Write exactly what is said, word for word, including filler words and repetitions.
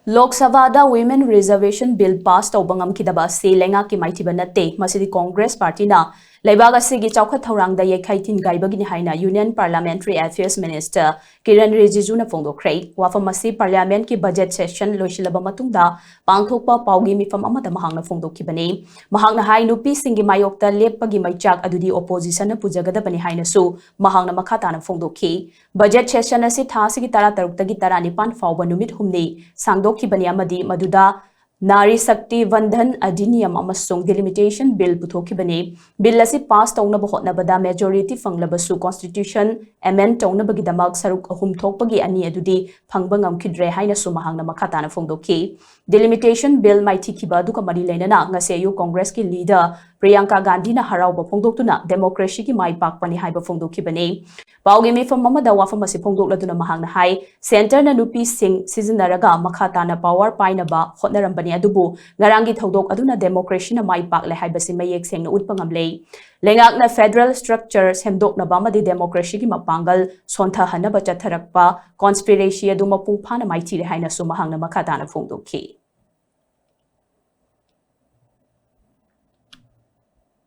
ꯂꯣꯛ ꯁꯚꯥꯗ Women Reservation Bill pass ꯇꯧꯕ ꯉꯝꯈꯤꯗꯕ ꯑꯁꯤ ꯂꯩꯉꯥꯛꯀꯤ ꯃꯥꯏꯊꯤꯕ ꯅꯠꯇꯦ, ꯃꯁꯤꯗꯤ ꯀꯣꯡꯒ꯭ꯔꯦꯁ ꯄꯥꯔꯇꯤꯅ ꯂꯩꯕꯥꯛ ꯑꯁꯤꯒꯤ ꯆꯥꯎꯈꯠ ꯊꯧꯔꯥꯡꯗ ꯌꯩꯈꯥꯏ ꯊꯤꯟꯒꯥꯏꯕꯒꯤꯅꯤ ꯍꯥꯏꯅ Union Parliamentary Affairs Minister Kiran ꯔꯤꯖꯤꯖꯨꯅ ꯐꯣꯡꯗꯣꯛꯈ꯭ꯔꯦ꯫ ꯋꯥꯐꯝ ꯑꯁꯤ Parliamentꯀꯤ budget session ꯂꯣꯏꯁꯤꯜꯂꯕ ꯃꯇꯨꯡꯗ ꯄꯥꯡꯊꯣꯛꯄ ꯄꯥꯎꯒꯤ ꯃꯤꯐꯝ ꯑꯃꯗ ꯃꯍꯥꯛꯅ ꯐꯣꯡꯗꯣꯛꯈꯤꯕꯅꯤ꯫ ꯃꯍꯥꯛꯅ ꯍꯥꯏ, ꯅꯨꯄꯤꯁꯤꯡꯒꯤ ꯃꯥꯌꯣꯛꯇ ꯂꯦꯞꯄꯒꯤ ꯃꯩꯆꯥꯛ ꯑꯗꯨꯗꯤ Oppositionꯅ ꯄꯨꯖꯒꯗꯕꯅꯤ ꯍꯥꯏꯅꯁꯨ ꯃꯍꯥꯛꯅ ꯃꯈꯥ ꯇꯥꯅ ꯐꯣꯡꯗꯣꯛꯈꯤ꯫ Budget session ꯑꯁꯤ ꯊꯥ ꯑꯁꯤꯒꯤ ꯇꯔꯥꯇꯔꯨꯛꯇꯒꯤ ꯇꯔꯥꯅꯤꯄꯥꯟ ꯐꯥꯎꯕ ꯅꯨꯃꯤꯠ ꯍꯨꯝꯅꯤ ꯁꯥꯡꯗꯣꯛꯈꯤꯕꯅꯤ ꯑꯃꯗꯤ ꯃꯗꯨꯗ ꯅꯥꯔꯤ ꯁꯛꯇꯤ ꯚꯟꯗꯟ ꯑꯙꯤꯅꯤꯌꯝ ꯑꯃꯁꯨꯡ Delimitation Bill ꯄꯨꯊꯣꯛꯈꯤꯕꯅꯤ꯫ Bill ꯑꯁꯤ pass ꯇꯧꯅꯕ ꯍꯣꯠꯅꯕꯗ majority ꯐꯪꯂꯕꯁꯨ Constitution amend ꯇꯧꯅꯕꯒꯤꯗꯃꯛ ꯁꯔꯨꯛ ꯑꯍꯨꯝ ꯊꯣꯛꯄꯒꯤ ꯑꯅꯤ ꯑꯗꯨꯗꯤ ꯐꯪꯕ ꯉꯝꯈꯤꯗ꯭ꯔꯦ ꯍꯥꯏꯅꯁꯨ ꯃꯍꯥꯛꯅ ꯃꯈꯥ ꯇꯥꯅ ꯐꯣꯡꯗꯣꯛꯈꯤ꯫ Delimitation Bill ꯃꯥꯏꯊꯤꯈꯤꯕ ꯑꯗꯨꯒ ꯃꯔꯤ ꯂꯩꯅꯅ ꯉꯁꯤ ꯑꯌꯨꯛ ꯀꯣꯡꯒ꯭ꯔꯦꯁꯀꯤ leader ꯄ꯭ꯔꯤꯌꯥꯡꯀꯥ ꯒꯥꯟꯙꯤꯅ ꯍꯔꯥꯎꯕ ꯐꯣꯡꯗꯣꯛꯇꯨꯅ democracyꯒꯤ ꯃꯥꯏ ꯄꯥꯛꯄꯅꯤ ꯍꯥꯏꯕ ꯐꯣꯡꯗꯣꯛꯈꯤꯕꯅꯤ꯫ ꯄꯥꯎꯒꯤ ꯃꯤꯐꯝ ꯑꯃꯗ ꯋꯥꯐꯝ ꯑꯁꯤ ꯐꯣꯡꯗꯣꯛꯂꯗꯨꯅ ꯃꯍꯥꯛꯅ ꯍꯥꯏ, Centreꯅ ꯅꯨꯄꯤꯁꯤꯡ ꯁꯤꯖꯤꯟꯅꯔꯒ ꯃꯈꯥ ꯇꯥꯅ power ꯄꯥꯏꯅꯕ ꯍꯣꯠꯅꯔꯝꯕꯅꯤ, ꯑꯗꯨꯕꯨ ꯉꯔꯥꯡꯒꯤ ꯊꯧꯗꯣꯛ ꯑꯗꯨꯅ democracyꯅ ꯃꯥꯏ ꯄꯥꯛꯂꯦ ꯍꯥꯏꯕꯁꯤ ꯃꯌꯦꯛ ꯁꯦꯡꯅ ꯎꯠꯄ ꯉꯝꯂꯦ꯫ ꯂꯩꯉꯥꯛꯅ federal structure ꯁꯦꯝꯗꯣꯛꯅꯕ ꯑꯃꯗꯤ democracyꯒꯤ ꯃꯄꯥꯡꯒꯜ ꯁꯣꯟꯊꯍꯟꯅꯕ ꯆꯠꯊꯔꯛꯄ conspiracy ꯑꯗꯨ ꯃꯄꯨꯡ ꯐꯥꯅ ꯃꯥꯏꯊꯤꯔꯦ ꯍꯥꯏꯅꯁꯨ ꯃꯍꯥꯛꯅ ꯃꯈꯥ ꯇꯥꯅ ꯐꯣꯡꯗꯣꯛꯈꯤ꯫